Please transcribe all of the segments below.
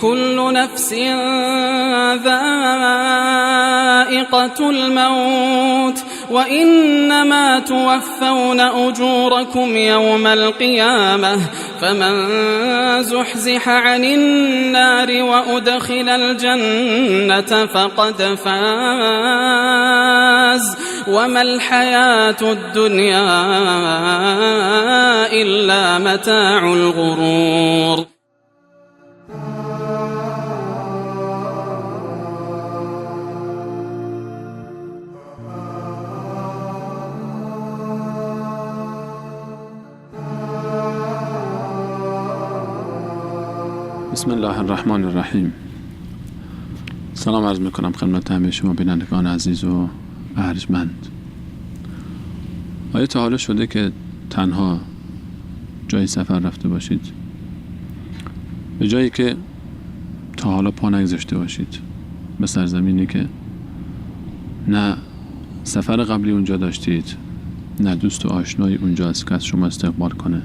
كل نفس ذائقة الموت وإنما توفون أجوركم يوم القيامة فمن زحزح عن النار وأدخل الجنة فقد فاز وما الحياة الدنيا إلا متاع الغرور. بسم الله الرحمن الرحیم. سلام عرض میکنم خدمت همه شما بینندگان عزیز و ارجمند. آیا تا حالا شده که تنها جای سفر رفته باشید؟ به جایی که تا حالا پا نگذاشته باشید، به سرزمینی که نه سفر قبلی اونجا داشتید، نه دوست و آشنایی اونجاست که از شما استقبال کنه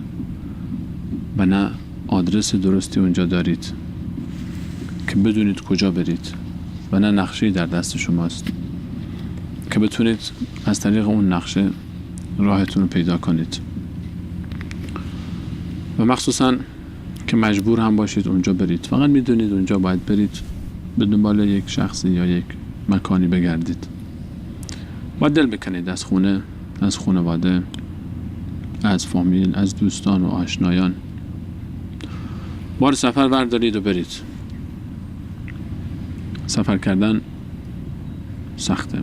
و نه آدرس درستی اونجا دارید که بدونید کجا برید و نه نقشه‌ای در دست شماست که بتونید از طریق اون نقشه راهتون رو پیدا کنید و مخصوصا که مجبور هم باشید اونجا برید. فقط میدونید اونجا باید برید، به دنبال یک شخصی یا یک مکانی بگردید. باید دل بکنید از خونه، از خانواده، از فامیل، از دوستان و آشنایان. بار سفر بردارید و برید. سفر کردن سخته.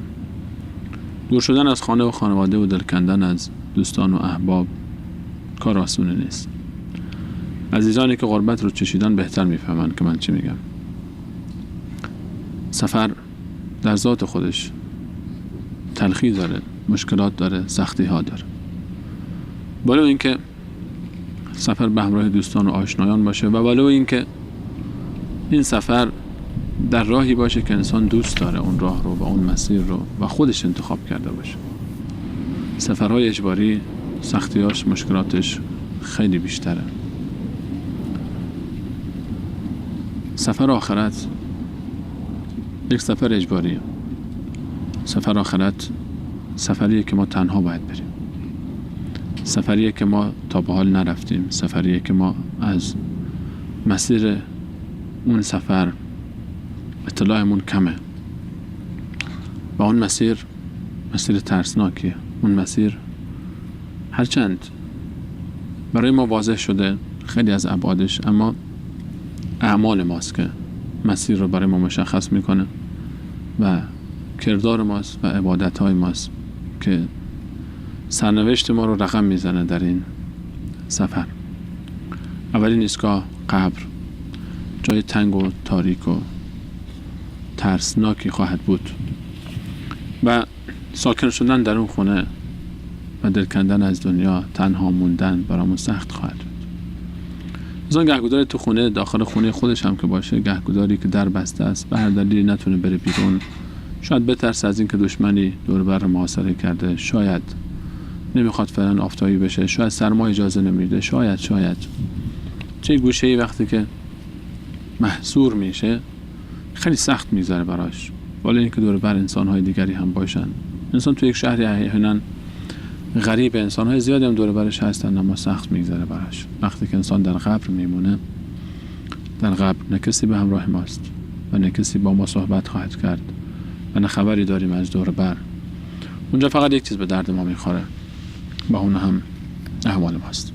دور شدن از خانه و خانواده و دل کندن از دوستان و احباب کار آسونه نیست. عزیزانی که غربت رو چشیدن بهتر میفهمن که من چی میگم. سفر در ذات خودش تلخی داره، مشکلات داره، سختی ها داره. ولو اینکه سفر به همراه دوستان و آشنایان باشه و ولو اینکه این سفر در راهی باشه که انسان دوست داره اون راه رو و اون مسیر رو و خودش انتخاب کرده باشه. سفرهای اجباری سختیاش، مشکلاتش خیلی بیشتره. سفر آخرت یک سفر اجباریه. سفر آخرت سفریه که ما تنها باید بریم، سفریه که ما تا به حال نرفتیم، سفریه که ما از مسیر اون سفر اطلاعمون کمه و اون مسیر مسیر ترسناکیه. اون مسیر هرچند برای ما واضح شده خیلی از ابعادش، اما اعمال ماست که مسیر رو برای ما مشخص میکنه و کردار ماست و عبادت‌های ماست که سرنوشت ما رو رقم میزنه در این سفر. اولین ایستگاه قبر، جای تنگ و تاریک و ترسناکی خواهد بود و ساکن شدن در اون خونه و دل کندن از دنیا، تنها موندن برامون سخت خواهد بود. مثلا گهگداری تو خونه، داخل خونه خودش هم که باشه، گهگداری که در بسته است، به هر دلیلی نتونه بره بیرون، شاید بترسه از اینکه دشمنی دور بر محاصره کرده، شاید نمیخواد فعلا آفتابی بشه، شاید سرما اجازه نمیده، شاید چه گوشه‌ای وقتی که محصور میشه خیلی سخت میگذره براش، ولی اینکه دور بر انسان‌های دیگری هم باشن. انسان تو یک شهری احیانا غریب، انسان‌های زیادی هم دور برش هستن، اما سخت میگذره براش. وقتی که انسان در قبر میمونه، در قبر نه کسی به همراه ماست و نه کسی با ما صحبت خواهد کرد و نه خبری داریم از دور بر. اونجا فقط یک چیز به درد ما میخوره و اون هم احوال ماست.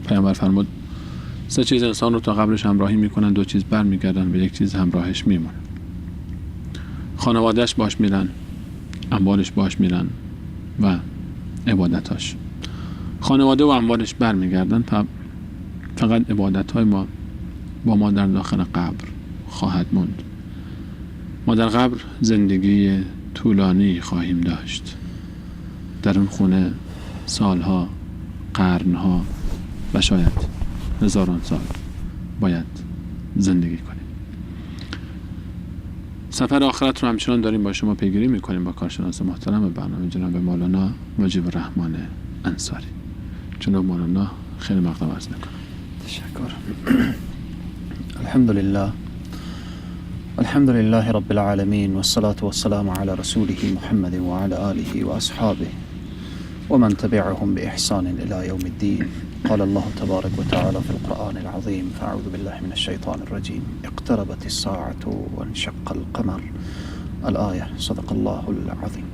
پیامبر فرمود سه چیز انسان رو تا قبرش همراهی میکنن، دو چیز بر میگردن و یک چیز همراهش میمونه. خانوادهش باش میرن، اموالش باش میرن و عبادتاش. خانواده و اموالش بر میگردن، فقط عبادتهای ما با ما در داخل قبر خواهد موند. ما در قبر زندگی طولانی خواهیم داشت. در اون خونه سالها، قرنها و شاید هزاران سال باید زندگی کنیم. سفر آخرت رو همچنان داریم با شما پیگیری میکنیم با کارشناس محترم برنامه جناب مولانا مجیب الرحمن انصاری. جناب مولانا خیلی مقدم عرض میکنم. تشکر. الحمد لله الحمد لله رب العالمين، والصلاة والسلام على رسوله محمد وعلى آله وأصحابه ومن تبعهم بإحسان إلى يوم الدين. قال الله تبارك وتعالى في القرآن العظيم: فأعوذ بالله من الشيطان الرجيم، اقتربت الساعة وانشق القمر. الآية. صدق الله العظیم.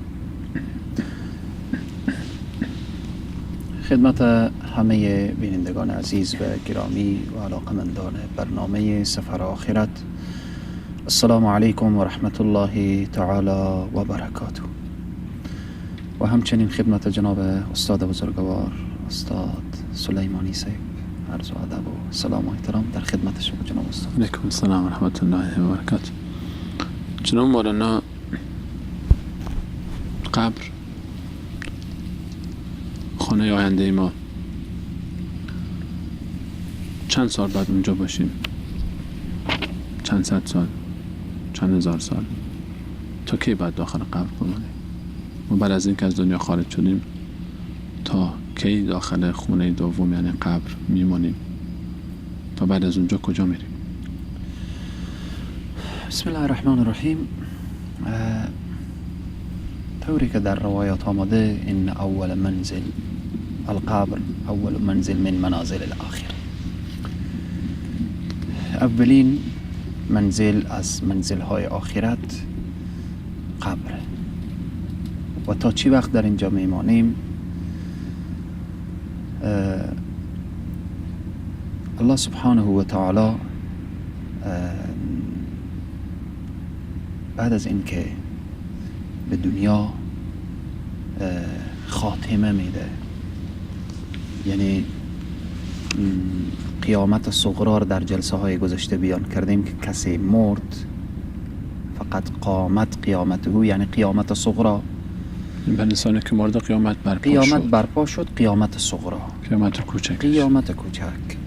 خدمت همه بینندگان عزیز و گرامی و علاقمندان برنامه سفر آخرت، السلام علیکم و رحمت الله تعالی و برکاته. و همچنین خدمت جناب استاد بزرگوار استاد سلیمانی صاحب عرض و ادب و سلام و احترام در خدمت شما جناب استاد. علیکم السلام و رحمت الله و برکاته. جناب مولانا، قبر خانه آینده ما، چند سال بعد اونجا باشیم؟ چند صد سال، چند هزار سال، تا کی بعد داخل قبر بمانیم؟ و بعد از اینکه از دنیا خارج شدیم تا کی داخل خونه دوم یعنی قبر میمانیم؟ تا بعد از اونجا کجا میریم؟ بسم الله الرحمن الرحیم. طوری که در روایات آمده، این اول منزل القبر اول منزل من منازل الاخره، اولین منزل از منزل های آخرت قبر. و تا چی وقت در اینجا میمانیم؟ الله سبحانه و تعالی بعد از اینکه به دنیا خاتمه میده، یعنی قیامت صغرا در جلسه های گذشته بیان کردیم که کسی مرد فقط قامت قیامته، یعنی قیامت صغرا. این انسانی که مرد قیامت برپا قیامت شد. برپا شد، قیامت صغرا، قیامت کوچک، قیامت کوچک.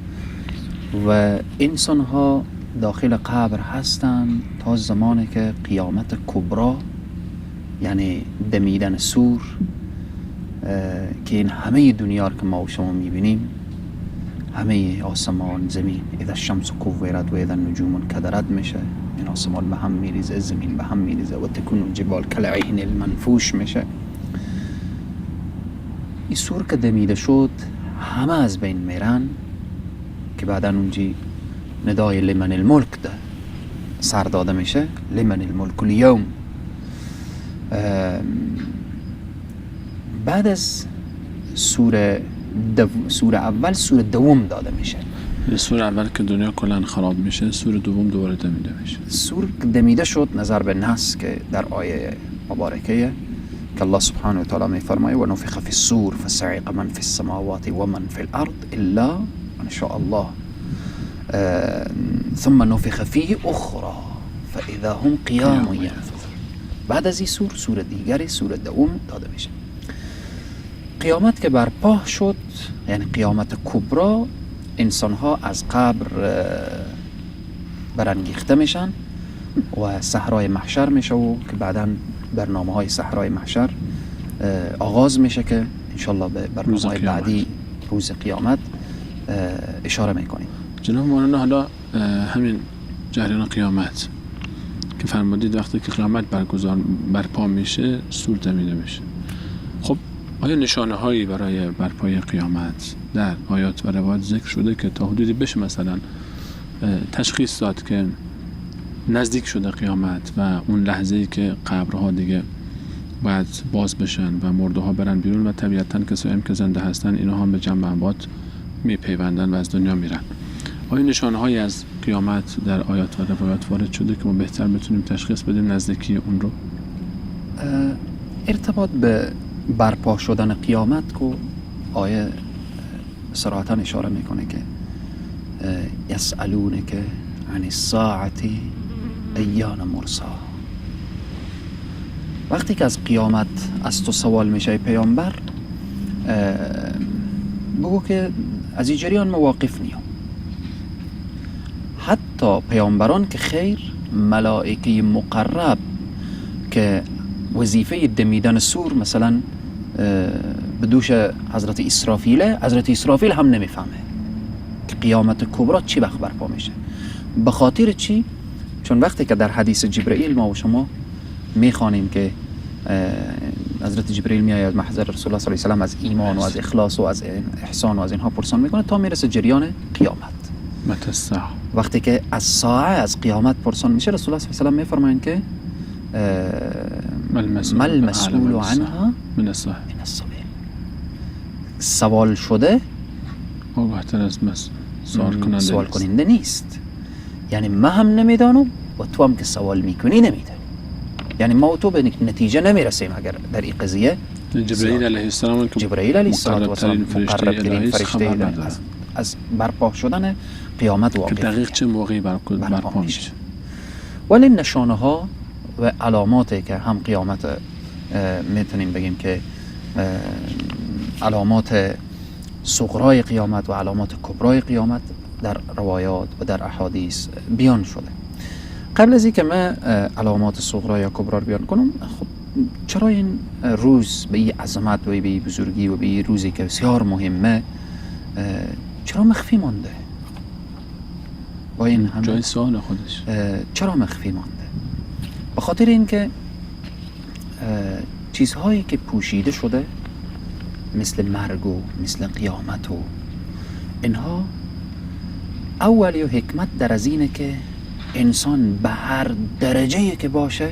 و انسان ها داخل قبر هستند تا زمانی که قیامت کبرا، یعنی دمیدن سور، که این همه دنیا رو که ما و شما میبینیم، همه آسمان زمین، اذا الشمس کورت و اذا النجوم انکدرت میشه، این آسمان به هم میریزه، زمین به هم میریزه، و تکون الجبال کالعهن المنفوش میشه. این سور که دمیده شد همه از بین میرن، که بعدا اونجی ندای لمن الملک ده سر داده میشه، لمن الملک الیوم. بعد از سور اول سور دوم داده میشه. سور اول که دنیا کلا خراب میشه، سور دوم دوباره دمیده میشه. سور دمیده شد نظر به نص که در آیه مبارکه که الله سبحانه و تعالی میفرمایه و نفخ فی الصور فصعق من فی السماوات و من فی الارض الا من شاء الله ثم نفخ فیه اخرى فاذا هم قیام ینظرون. بعد از این سور، سور دیگری، سور دوم داده میشه. قیامت که برپا شد، یعنی قیامت کبرا، انسان ها از قبر برانگیخته میشن و صحرای محشر میشه، و که بعدا برنامه های صحرای محشر آغاز میشه که انشالله به برنامه های بعدی روز قیامت اشاره میکنیم. جناب مولانا، حالا همین جریان قیامت که فرمودید وقتی که قیامت برپا میشه سور دمیده میشه، خب آیا نشانه هایی برای برپای قیامت در آیات و روایات ذکر شده که تا حدودی بشه مثلا تشخیص داد که نزدیک شده قیامت و اون لحظه‌ای که قبرها دیگه باید باز بشن و مرده ها برن بیرون و طبیعتاً کسایی هم که زنده هستن اینا هم به جنب اموات میپیوندن و از دنیا میرن؟ آیا نشانه هایی از قیامت در آیات و روایات وارد شده که ما بهتر بتونیم تشخیص بدیم نزدیکی اون رو؟ ارتباط به برپا شدن قیامت که آیه صراحتاً اشاره میکنه که یسألونک عن الساعة ایان مرساها. وقتی که از قیامت از تو سوال میشه پیامبر، بگو که از این جریان مواقف نیم. حتی پیامبران که خیر، ملائکه مقرب که وظیفه دمیدن سور مثلا به دوش حضرت اسرافیله، حضرت اسرافیل هم نمیفهمه که قیامت کبرا چی وقت برپا میشه. به خاطر چی؟ چون وقتی که در حدیث جبرئیل ما و شما میخوانیم که حضرت جبرئیل میآید محضر رسول الله صلی الله علیه و سلم، از ایمان و از اخلاص و از احسان و از اینها پرسان میکنه تا میرسه جریان قیامت. وقتی که از ساعه از قیامت پرسان میشه، رسول الله صلی الله علیه و سلم میفرمایند که ما المسئول عنها من السائل. سوال شده آگاه‌تر از سوال کننده نیست. یعنی من هم نمیدانم و تو هم که سوال میکنی نمیدانی. یعنی ما و تو به نتیجه نمیرسیم اگر در این قضیه. جبرئیل علیه السلام که جبرئیل علیه السلام مقربترین فرشته از برپا شدن قیامت واقف که دقیق چه موقعی برپا میشه. ولی نشانه ها و علاماتی که هم قیامت میتونیم بگیم که علامات صغرای قیامت و علامات کبرای قیامت در روایات و در احادیث بیان شده. قبل از اینکه من علامات صغرا یا کبرا رو بیان کنم، خب چرا این روز به این عظمت و به این بزرگی و به این روزی که بسیار مهمه چرا مخفی مانده؟ با این همه جای سوال خودش چرا مخفی مانده؟ به خاطر اینکه چیزهایی که پوشیده شده مثل مرگ و مثل قیامت و اینها، اولی و حکمت در از اینه که انسان به هر درجه‌ای که باشه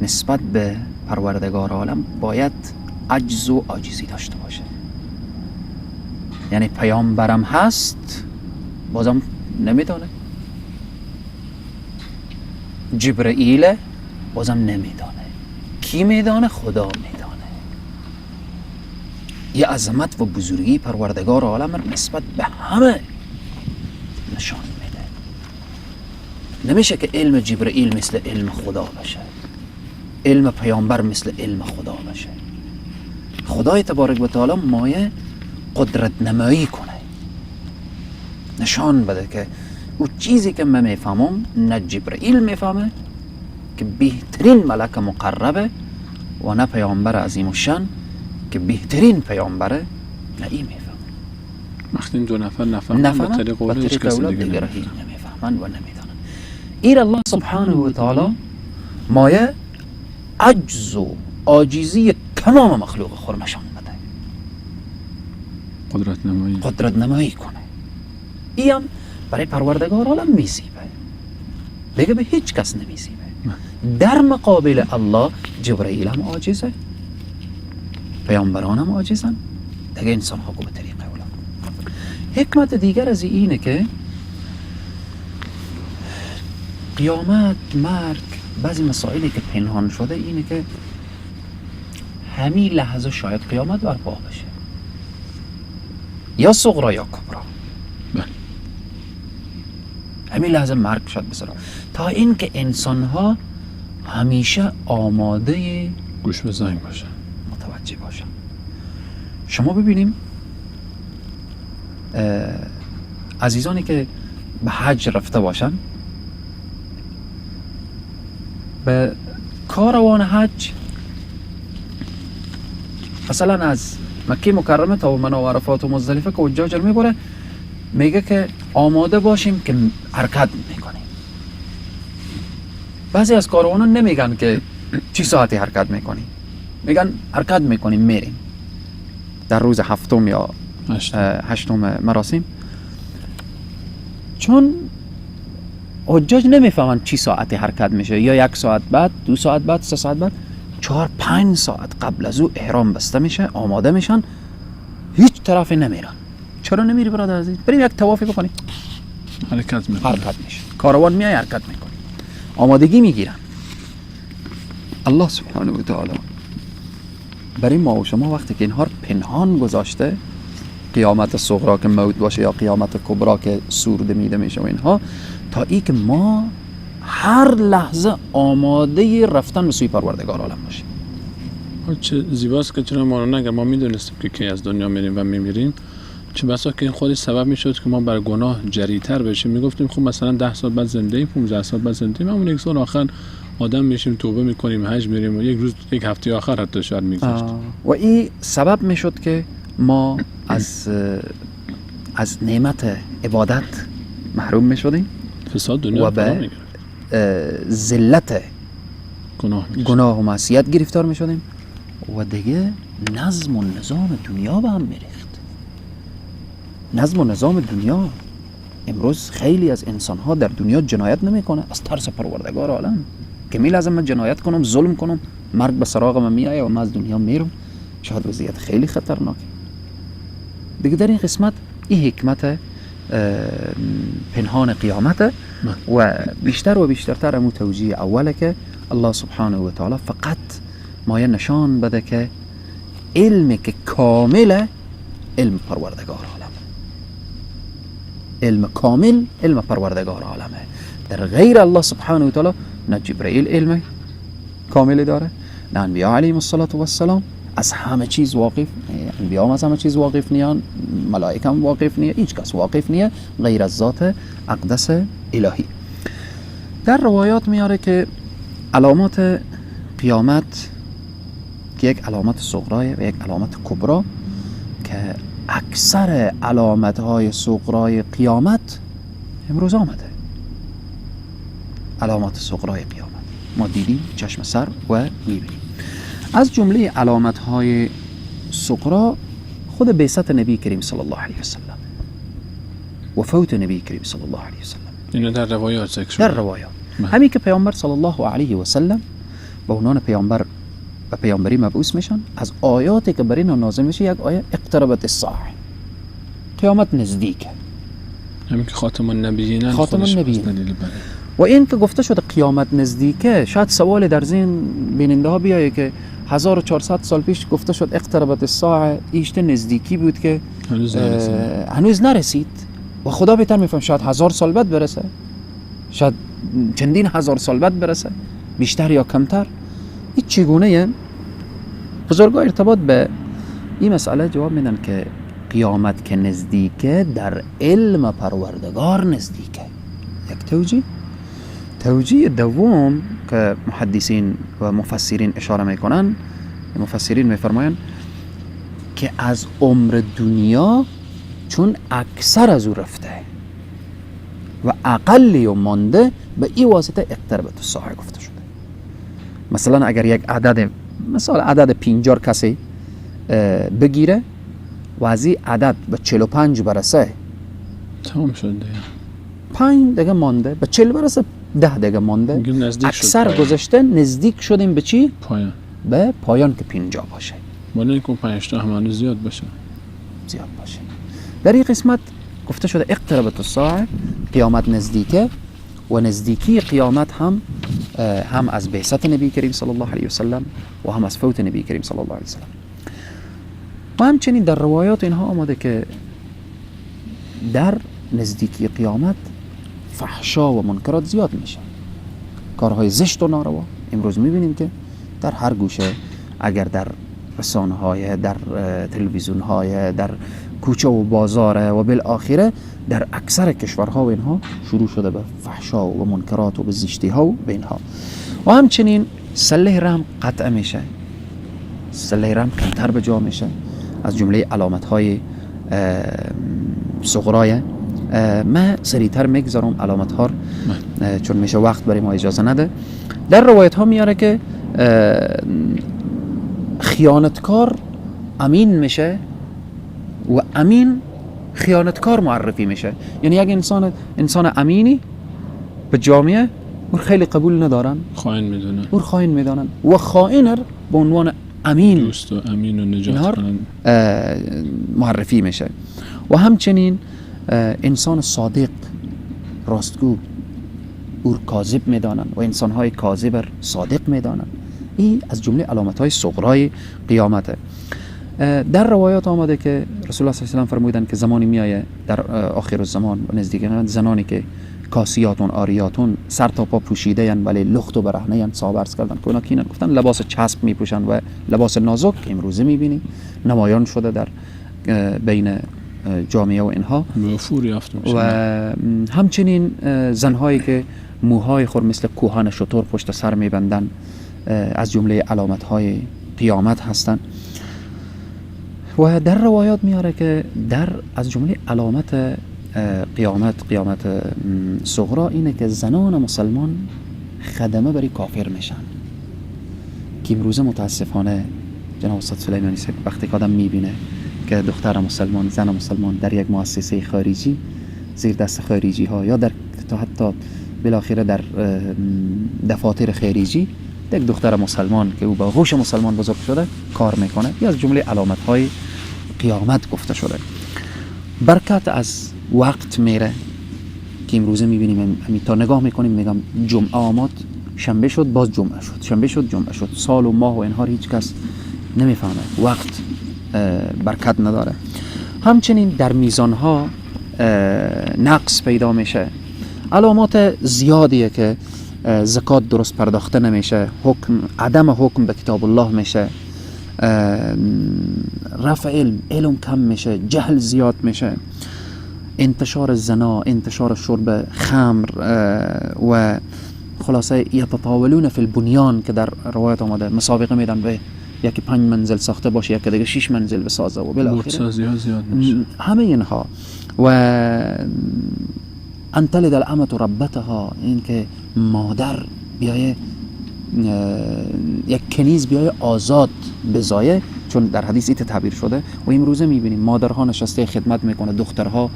نسبت به پروردگار عالم باید عجز و عاجزی داشته باشه. یعنی پیامبرم هست بازم نمیدانه، جبرئیل بازم نمیدانه، کی میدانه؟ خدا میدانه. یه عظمت و بزرگی پروردگار عالم نسبت به همه نشان میده. نمیشه که علم جبرئیل مثل علم خدا باشه، علم پیامبر مثل علم خدا باشه. خدای تبارک و تعالی مایه قدرت نمایی کنه، نشان بده که او چیزی که من میفهمم نه جبرئیل میفهمه که بهترین ملک مقربه و نه پیامبر عظیم الشان که بهترین پیامبره، نه این میفهمه. وقتی این دو نفر نفهمن به طریق اولی هیچ کس دیگه نمیفهمن و نمیدانن. این الله سبحانه و تعالی مایه عجز و عاجزی تمام مخلوق خود نشان بده، قدرت نمایی کنه. این برای پروردگار عالم میزیبه، دیگه به هیچ کس نمیزیبه. در مقابل الله جبرئیل هم عاجزه، پیامبران هم عاجزن، دیگه انسان ها به طریق اولا. حکمت دیگر از اینه که قیامت، مرگ، بعضی مسائلی که پنهان شده اینه که همین لحظه شاید قیامت برپا بشه، یا صغرا یا کبرا. همین لحظه مرگ شد بسرا، تا اینکه انسان ها همیشه آماده گوش به زنگ باشن، متوجه باشن. شما ببینیم عزیزانی که به حج رفته باشن، به کاروان حج مثلا از مکه مکرمه تا منا و عرفات و مزدلفه که حجاج رو میبره، میگه که آماده باشیم که حرکت میکنیم. بعضی از کاروانان نمیگن که چی ساعتی حرکت میکنیم، میگن حرکت میکنیم میریم در روز هفتم یا هشتم مراسم، چون حجاج نمیفهمن چی ساعتی حرکت میشه، یا 1 ساعت بعد، 2 ساعت بعد، 3 ساعت بعد، 4-5 ساعت قبل از او احرام بسته میشه، آماده میشن، هیچ طرفی نمیرن. چرا نمیری برادر عزیز؟ بریم یک توافی بکنیم. حرکت میکنه، حرکت میشه، کاروان میای حرکت میکنه، آمادگی میگیرن. الله سبحانه و تعالی برای ما و شما وقتی که اینها پنهان گذاشته، قیامت صغرا که موت باشه یا قیامت کبرا که سور دمیده میشه و اینها، تا ای که ما هر لحظه آماده رفتن به سوی پروردگار عالم باشیم. چه زیباست که چرا ما رو نگه، ما میدونستیم که کی از دنیا میریم و میمیریم، چه بسا که این خودش سبب میشد که ما بر گناه جری‌تر بشیم. میگفتیم خب مثلا 10 سال بعد زنده ایم، 15 سال بعد زنده ایم، همون یک سال آخر آدم میشیم، توبه میکنیم، حج میریم و یک روز، یک هفته آخر حتی شاید میگذشت. و این سبب میشد که ما از نعمت عبادت محروم میشدیم. فساد دنیا و به ذلت گناه و معصیت گرفتار میشدیم و دیگه نظم و نظام دنیا به هم میریخت. نظم و نظام دنیا امروز خیلی از انسانها در دنیا جنایت نمیکنه از ترس پروردگار عالم که می لازم من جنایت کنم، ظلم کنم، مرگ به سراغ من میآید و من از دنیا میرم. شاید وضعیت خیلی خطرناکه دیگه. در این قسمت این حکمت پنهان قیامته و بیشتر و بیشترتر امو توجیه اوله که الله سبحانه و تعالی فقط مایه نشان بده که علم که کامله علم پروردگار عالمه، علم کامل علم پروردگار عالمه. در غیر الله سبحانه و تعالی نه جبرئیل علم کامل داره، نه انبیاء علیهم الصلاة والسلام از همه چیز واقف، انبیاء از همه چیز واقف نیان، ملائکه هم واقف نیه، هیچ کس واقف نیه غیر از ذات اقدس الهی. در روایات میاره که علامات قیامت که یک علامت صغرای و یک علامت کبرا، که اکثر علامت های صغرای قیامت امروز آمده. علامات صغرای قیامت ما دیدیم چشم سر و میبینیم. از جمله علامت های صغرا خود بعثت نبی کریم صلی الله علیه وسلم و فوت نبی کریم صلی الله علیه وسلم. اینو در روایات ذکر شده. در روایات همین که پیامبر صلی الله علیه و سلم به عنوان پیامبر و پیامبری مبعوث میشن، از آیاتی که بر اینا نازل میشه یک آیه اقتربت الساعه، قیامت نزدیکه. همین که خاتم النبیین، خاتم النبیین. و این که گفته شده قیامت نزدیکه، شاید سوال در ذهن بیننده ها بیایه که 1400 سال پیش گفته شد اقتربت الساعه، ایشت نزدیکی بود که هنوز نرسید و خدا بهتر میفهم شاید 1000 سال بعد برسه، شاید چندین هزار سال بعد برسه، بیشتر یا کمتر. این چگونه؟ بزرگا ارتباط به این مسئله جواب میدن که قیامت که نزدیکه در علم پروردگار نزدیکه. یک توجیه. توجیه دوم که محدثین و مفسرین اشاره میکنن، مفسرین میفرمایند که از عمر دنیا چون اکثر از او رفته و اقلی و مانده، به این واسطه اقتربت الساعه گفته شده. مثلا اگر یک عدد، مثلا عدد 50 کسی بگیره و از این عدد به 45 برسه، تمام شد دیگه. 5 دیگه مانده، به 40 برسه 10 دیگه مانده، اکثر گذشته، نزدیک شدیم به چی؟ پایان. به پایان که 50 باشه. ولی اینکه 5 تا هم زیاد باشه. زیاد باشه. در این قسمت گفته شده اقتربت الساعه، قیامت نزدیکه و نزدیکی قیامت هم از بعثت نبی کریم صلی الله علیه و سلم و هم از فوت نبی کریم صلی الله علیه و سلم. و همچنین در روایات اینها آمده که در نزدیکی قیامت فحشا و منکرات زیاد میشه، کارهای زشت و ناروا. امروز میبینیم که در هر گوشه، اگر در رسانه های، در تلویزیون های، در کوچه و بازار و بالآخره در اکثر کشورها و اینها شروع شده به فحشا و منکرات و به زشتی ها و به اینها. و همچنین صله رحم قطع میشه، صله رحم کمتر به جا میشه، از جمله علامت های صغرای. من سریعتر میگذارم علامت ها چون میشه وقت برای ما اجازه نده. در روایت ها میاره که خیانتکار امین میشه و امین خیانتکار معرفی میشه. یعنی یک انسان امینی به جامعه او خیلی قبول ندارن، خائن میدونن، او خائن میدونن و خائن به عنوان امین، دوست و امین و نجات کنن معرفی میشه. و همچنین انسان صادق، راستگو، او کاذب میدانن و انسانهای کاذب صادق میدانن. این از جمله علامت‌های صغرای قیامته. در روایات آمده که رسول الله صلی الله علیه و سلم فرمودند که زمانی میآید در آخر الزمان و نزدیک زنانی که کاسیاتون آریاتون سر تا پا پوشیده ین ولی لخت و برهنه ین، صحابه عرض کردن که اونا کینن؟ گفتن لباس چسب میپوشن و لباس نازک امروزه میبینیم نمایان شده در بین جامعه و اینها وفور یافت میشه. و همچنین زنهایی که موهای خود مثل کوهان شتر پشت سر میبندن از جمله علامت‌های قیامت هستند. و در روایات میاره که در از جمله علامت قیامت، قیامت صغرا، اینه که زنان مسلمان خدمه برای کافر میشن که امروزه متاسفانه جناب استاد سلیمانی صاحب وقتی که آدم میبینه که دختر مسلمان، زن مسلمان در یک مؤسسه خارجی زیر دست خارجی ها یا در حتی بالاخره در دفاتر خارجی یک دختر مسلمان که او با هوش مسلمان بزرگ شده کار میکنه، یا از جمله علامت های قیامت گفته شده. برکت از وقت میره که امروزه میبینیم، تا نگاه میکنیم میگم جمعه آمد، شنبه شد، باز جمعه شد، شنبه شد، جمعه شد، سال و ماه و اینها هیچ کس نمیفهمه، وقت برکت نداره. همچنین در میزان ها نقص پیدا میشه. علامات زیادیه که زکات درست پرداخته نمیشه، حکم عدم حکم به کتاب الله میشه، رفع علم، علم کم میشه، جهل زیاد میشه، انتشار زنا، انتشار شرب خمر و خلاصه یتطاولون فی البنیان که در روایت آمده، مسابقه میدن به یکی 5 منزل ساخته باشه، یکی دیگه 6 منزل بسازه و بالاخره زیاد میشه. همه اینها. و ان تلد الامة ربتها، این که مادر بیایه یک کنیز بیایه آزاد بزایه، چون در حدیث ایت تعبیر شده و امروزه میبینیم مادرها نشسته خدمت میکنه، دخترها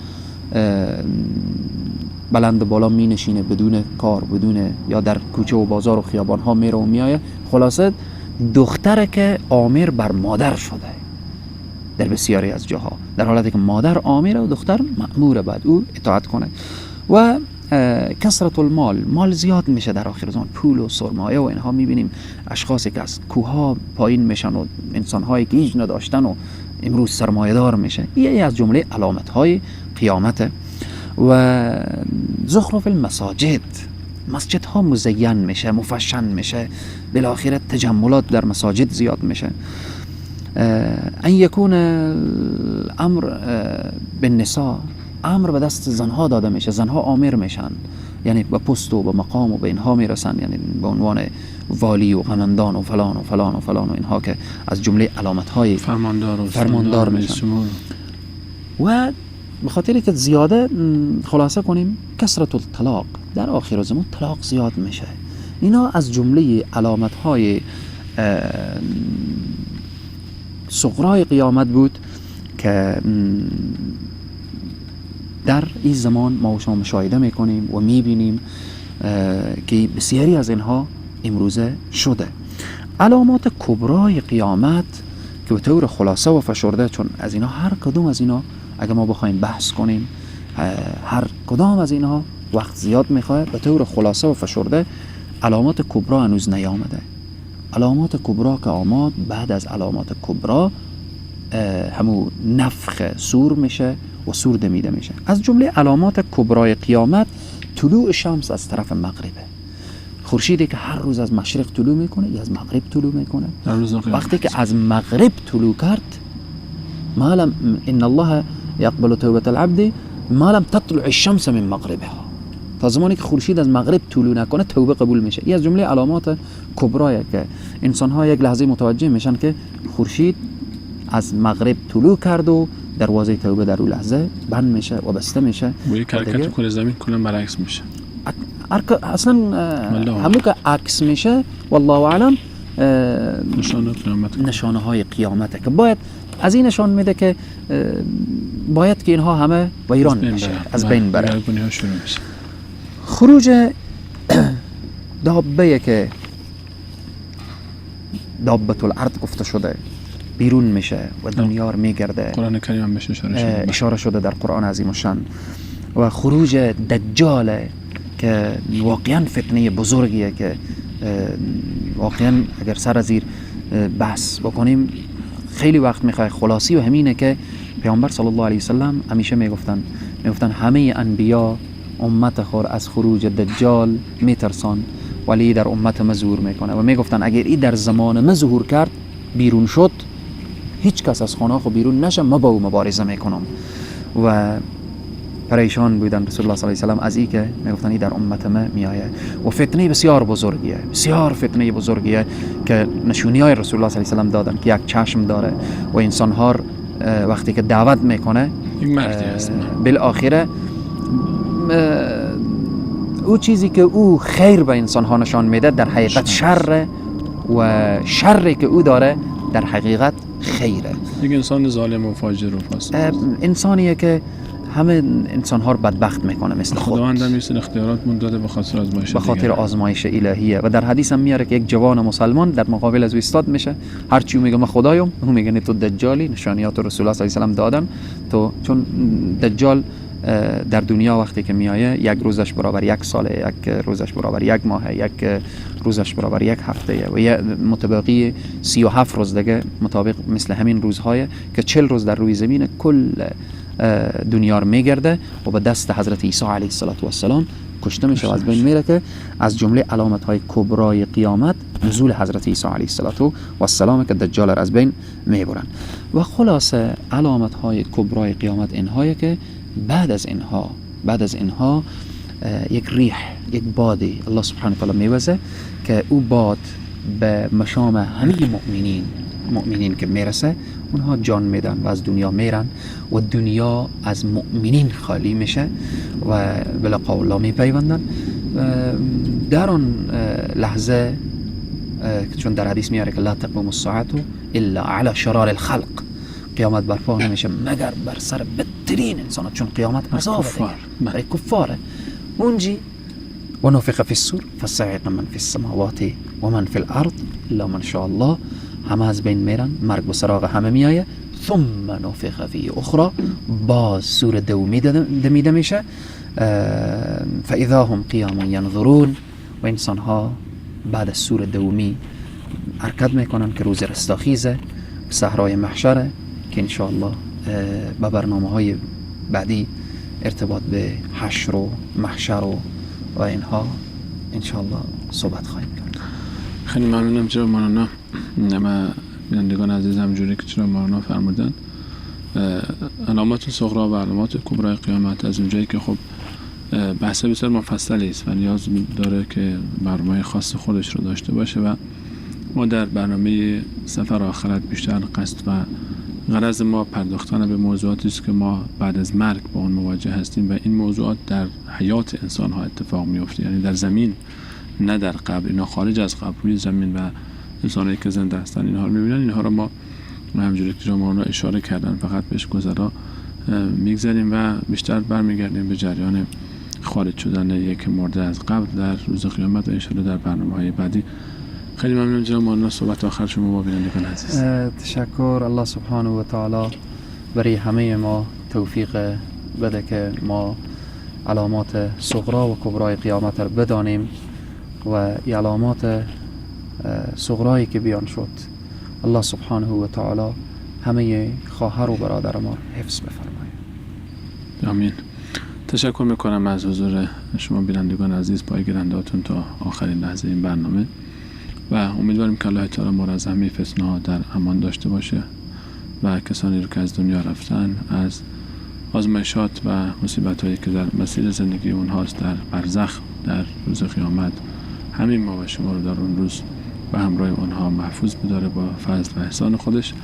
بلند بالا می نشینه بدون کار، بدون یا در کوچه و بازار و خیابان ها میره و میایه. خلاصه دختره که آمر بر مادر شده در بسیاری از جاها، در حالتی که مادر آمره و دختر مأموره، بعد او اطاعت کنه. و کثرت المال، مال زیاد میشه در آخر زمان، پول و سرمایه و اینها. میبینیم اشخاصی که از کوها پایین میشن و انسانهایی که هیچ نداشتن و امروز سرمایه دار میشه. این از جمله علامت های قیامته. و زخرف المساجد، مسجدها مزین میشه، مفشن میشه، بالاخره تجملات در مساجد زیاد میشه. ان یکون الامر بالنساء، امر به دست زنها داده میشه، زنها آمر میشن، یعنی به پست و به مقام و به اینها میرسن، یعنی به عنوان والی و قمندان و فلان و فلان و فلان و اینها که از جمله علامت های فرماندار میشن. و به خاطر که زیاده خلاصه کنیم، کثرت الطلاق، در آخر زمان طلاق زیاد میشه. اینا از جمله علامت های صغرای قیامت بود که در این زمان ما و شما مشاهده میکنیم و میبینیم که بسیاری از اینها امروزه شده. علامات کبرای قیامت که به طور خلاصه و فشرده، چون از اینا هر کدوم از اینا اگر ما بخوایم بحث کنیم هر کدام از اینها وقت زیاد میخواد، به طور خلاصه و فشرده علامات کبرا هنوز نیامده. علامات کبرا که آمد، بعد از علامات کبرا همو نفخ سور میشه و سور دمیده میشه. از جمله علامات کبرای قیامت طلوع شمس از طرف مغربه. خورشیدی که هر روز از مشرق طلوع میکنه یا از مغرب طلوع میکنه، وقتی که از مغرب طلوع کرد، ما لم ان الله یقبل توبة العبد ما لم تطلع الشمس من مغربها، تا زمانی که خورشید از مغرب طلوع نکنه توبه قبول میشه. این از جمله علامات کبرایه که انسان ها یک لحظه متوجه میشن که خورشید از مغرب طلوع کرد و دروازه توبه در اون لحظه بند میشه و بسته میشه و یک حرکت کره زمین کلا برعکس میشه. اصلا همون که عکس میشه والله اعلم نشانه قیامت، نشانه های قیامته که باید از این نشان میده که باید که اینها همه ویران بشه، از بین بره. خروج دابه که دابة الارض گفته شده بیرون میشه و دنیا رو میگرده. قرآن کریم هم بهش اشاره شده، اشاره شده در قرآن عظیم الشان. و خروج دجال که واقعا فتنه بزرگیه که واقعا اگر سر از زیر بحث بکنیم خیلی وقت میخواه. خلاصی و همینه که پیامبر صلی الله علیه وسلم همیشه میگفتن همه انبیا امت خور از خروج دجال میترسان، ولی در امت ما ظهور میکنه. و میگفتن اگر این در زمان ما ظهور کرد، بیرون شد، هیچ کس از خانه خو بیرون نشه، ما با او مبارزه میکنم. و پریشان بودن رسول الله صلی الله علیه و سلم از این که میگفتن این در امت ما میآید. و فتنه بسیار بزرگیه، بسیار فتنه بزرگیه که نشونی های رسول الله صلی الله علیه و سلم دادن که یک چشم داره و انسان ها وقتی که دعوت میکنه بالاخره او چیزی که او خیر به انسان ها نشان میده در حقیقت شر و شری که او داره در حقیقت خیره. یک انسان ظالم و فاجر و فاسق، انسانیه که همه انسان ها رو بدبخت میکنه مثل خود. خداوند هم این اختیارات من داده به خاطر آزمایش، به خاطر آزمایش الهیه. و در حدیث هم میاره که یک جوان مسلمان در مقابل از او ایستاد میشه، هرچی میگه من خدایم، او میگه نه تو دجالی، نشانیات رسول الله صلی الله علیه و سلم دادن تو، چون دجال در دنیا وقتی که میایه یک روزش برابر یک ساله، یک روزش برابر یک ماه، یک روزش برابر یک هفته و متباقی 37 روز دیگه مطابق مثل همین روزهای که 40 روز در روی زمین کل دنیا رو میگرده و به دست حضرت عیسی علیه السلام کشته میشه و از بین میره، که از جمله علامت های کبرای قیامت نزول حضرت عیسی علیه السلام که دجال را از بین میبرن. و خلاصه علامت های کبرای قیامت اینهایی که بعد از اینها یک ریح، یک بادی الله سبحانه و تعالی میوزه که او باد به مشام همه مؤمنین که میرسه اونها جان میدن و از دنیا میرن و دنیا از مؤمنین خالی میشه و به لقاء الله میپیوندن. در آن لحظه چون در حدیث میاره که لا تقوم الساعة الا على شرار الخلق، قیامت برپا نمیشه مگر بر سر بدترین انسان، چون قیامت عذاب برای کفاره. اونجی و نفخ فی الصور فصعق من فی السماوات و من فی الارض الا من شاء الله، همه از بین میرن، مرگ به سراغ همه میایه. ثم نفخ فی اخرى، باز سور دومی دمیده میشه، فاذا هم قیام ینظرون، و انسان ها بعد از سور دومی حرکت میکنن که روز رستاخیزه، صحرای محشره، که انشاءالله به برنامه های بعدی ارتباط به حشر و محشر و اینها انشاءالله صحبت خواهیم کرد. خیلی ممنونم جناب مولانا. و بینندگان عزیز همجوری که جناب مولانا فرمودن علامات صغرا و علامات کبرای قیامت از اونجایی که خب بحث بسیار مفصلی است و نیاز داره که برنامه خاص خودش رو داشته باشه و ما در برنامه سفر آخرت بیشتر قصد و غرض ما پرداختن به موضوعاتی است که ما بعد از مرگ با اون مواجه هستیم و این موضوعات در حیات انسان ها اتفاق میفته، یعنی در زمین نه در قبر، اینا خارج از قبر روی زمین و انسانایی که زنده هستن اینها رو میبینن. اینها رو ما همونجوری که شما اشاره کردن فقط بهش گذرا میگذریم و بیشتر برمیگردیم به جریان خارج شدن یک مرده از قبر در روز قیامت و انشاءالله در برنامه‌های بعدی. خیلی ممنون جناب مولانا، صحبت آخر شما با بینندگان عزیز. تشکر. الله سبحانه و تعالی برای همه ما توفیق بده که ما علامات صغرا و کبرای قیامت را بدانیم و علامات صغرایی که بیان شد الله سبحانه و تعالی همه خواهر و برادر ما حفظ بفرماید. آمین. تشکر میکنم از حضور شما بینندگان عزیز، پایگیرندهاتون تا آخرین لحظه این برنامه و امیدواریم که الله تعالی ما را از همه فتنه‌ها در امان داشته باشه و کسانی رو که از دنیا رفتن از آزمایشات و مصیبت‌هایی که در مسیر زندگی اونهاست در برزخ در روز قیامت همین ما و شما رو در اون روز و همراه اونها محفوظ بداره با فضل و احسان خودش.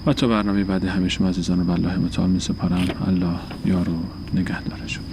و تا برنامه بعد همه شما عزیزان رو به الله متعال می سپارم. الله یار و نگهدار شما.